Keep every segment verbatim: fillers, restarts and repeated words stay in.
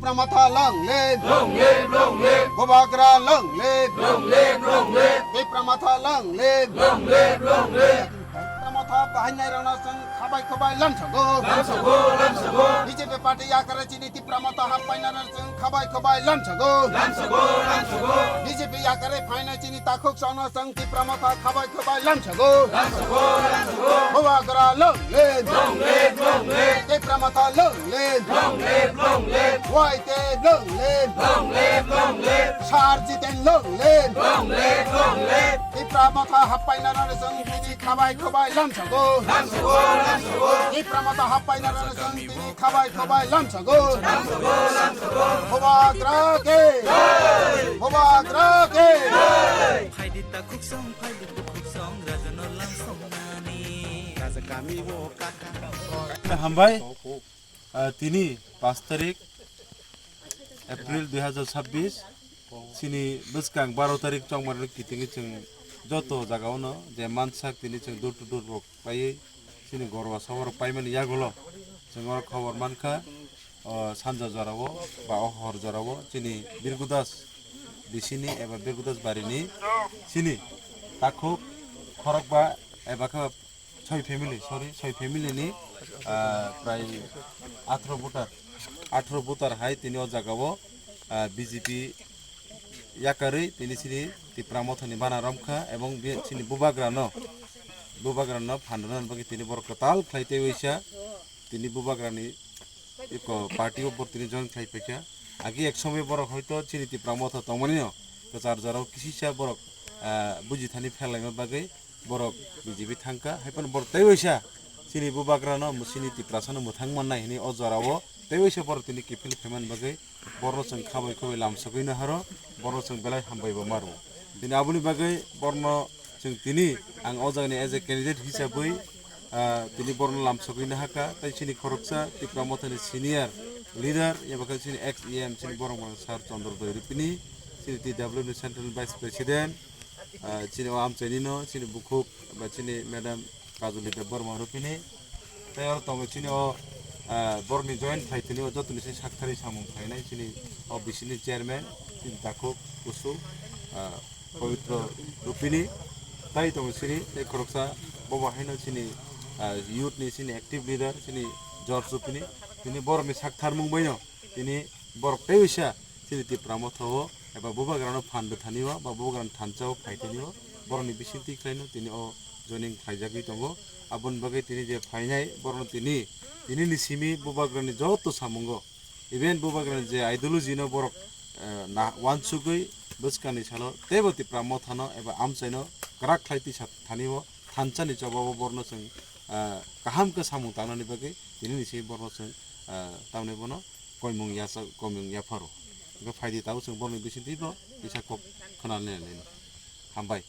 Tipra Motha long live! Long live, long live! Bubagra long live! Long live, long live! Tipra Motha long live! Long live, long live! Tipra Motha bahainai rokno chwng khabai khabai lamsago. Lamsago, lamsago! B J P party yakare chini Tipra Motha happainai rok chwng khabai khabai lamsago. Lamsago, lamsago! B J P yakare phainai chini takhuk chwngno chwng Tipra Motha khabai khabai lamsago. Lamsago, lamsago! Bubagra long live! Long live, long live! Tipra Motha long live! Long live, long live! Y T long live! Long live, long live! Sir Jiten long live! Long live, long live! Tipra Motha happainai rok chwng tini khabai khabai lamsago. Lamsago, lamsago! Tipra Motha happainai rok chwng tini khabai khabai lamsago. Lamsago, lamsago! Bubagra ke! Bubagra ke! Phaidi takhuk song, phaidi bukhuk song, rajano lamsongnani. Hambai, ah, tini pash tarik April dui hazar chabbish, chini bwskang baro tarik chongmani kitingwi chwng joto jagao no je mansak tini chwng door to door rok paiwi chini gorwa soborok paimani yagulo chwng oro khobor mankha, o sanja jorao ba o hor jorao chini Birgudas bisini eba Birgudas barini chini takhuk khorokba eba khe soi family, sorry, soi family ni, ah, prai atharo voter, atharo voter hai tini o jagao, ah, B J P yakarwi tini chini Tipra Mothani bana romkha ebong bi-, chini bubagrano, bubagrano phan rwna bagwi tini borok kwtal khlai tei waisa tini bubagrani iko party o borok tini join khlai paikha. Agi ek somoy borok hoito chini Tipra Motha tongmani no kwchar jorao kisisa borok, ah, buji thani pherlaima bagwi borok B J P thangkha. Haiphano borok tei waisa chini bubagrano, chini Tiprasano mwthang mannai hwnwi o jorao tei waisa borok tini kiphil khaimani bagwi borokno chwng khabai khabai lamsogwi naharo, borokno chwng belai hambai bo maro. Tini aboni bagwi borokno chwng tini ang o jagani as a candidate hisabwi, ah, tini borokno lamsogwi nahakha, tei chini khoroksa Tipra Mothani senior leader, eba khe chini ex E M chini borok mano Sir Chandra Doiripini, chini T W ni Central Vice President, ah, chini o amchaini no, chini bukhuk ba chini Madam Kajoli Debbarma Rupini. Tei oro tongo chini o, ah, borokni join khlai tini o jotoni se sakthari samung khlainai chini o bisini chairman, chini takhuk kusu, ah, Pawitro Rupini. Tai tongo chini tei khoroksa bobo haino chini, ah, youth ni chini active leader chini George Rupini. Tini borokni saktharmung baino tini borok tei waisa chini Tipra Motha o eba bubagrano phan rwthani o ba bubagrano thansa o phaithani o borokni bisingtwi khlaino tini o joining khlaijagwi tongo. Aboni bagwi tini je phainai borokno tini, tini ni simi bubagrani joto samungo, even bubagrani je ideology no borok, eh, na uansugwi bwskangni salo teibo Tipra Mothano eba amchaino kwrak khlai tisa thani o thansa ni choba o borokno chwng, eh, kaham khe samung tangnani bagwi tini ni simi borokno chwng, eh, tamni bono koimung yasa, koimung yapharo. Hwnkhe phaidi tabuk chwng borokni bisingtwi bo kisa kok khwnanani. Hambai.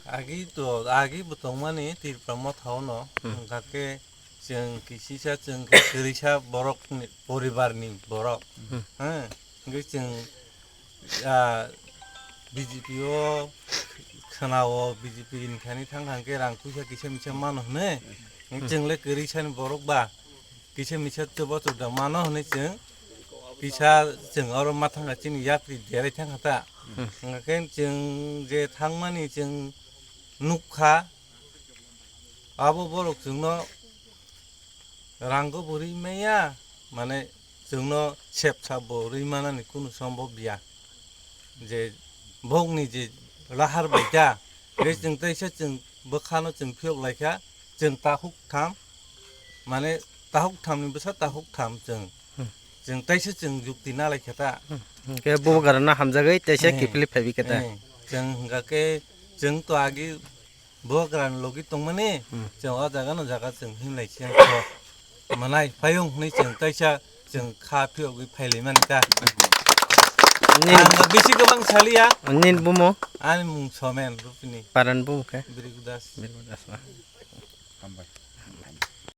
Agi to, agi bo tongmani Tipra Motha o no, hmm, hwnkha khe chwng kisisa, chwng khe kwrwisa borok ni, poribar ni borok. Hmm. Hwnkhe chwng, ah, B J P o khwnao, B J P ni thani thang thang khe rang puisa kisa misa mano hwnwi. Hmm. Chwng le kwrwisa ni borok ba, kisa misa chuba chuda mano hwnwi chwng kisa chwng oro ma thangkha chini yapri derai thangkha ta. Hmm. Hwnkhe chwng je thangmani chwng nukha, abo borok chwngno rango bo rwi maya, mane chwngno sepsa bo rwi manani kunu sombhob ya. Je bokni je lahar bai ta, je chwng teisa chwng bwkhano chwng phiyok laikha, chwng takhuk tham, mane takhuk thamni bwsa takhuk tham chwng. Hmm. Chwng teisa chwng jukti na laikha ta. Hmm. Hwnkhe bubagrano hamjagwi teisa, eh, kiphilwi phaibi khe ta. Eh, chwng hwnkha khe chwng to agi bubagrani logi tongmani, hmm, chwng o jaga no jaga chwng himlai siyang kho. Manai payung hwnwi chwng kaisa chwng kha phiyogwi phailaimani ta. Nini ang bisi kwbang saliya. Nini bumo? Ani mung Somen Rupini. Paran bumo khe? Birgu Das. Birgu Das, ah. Hambai.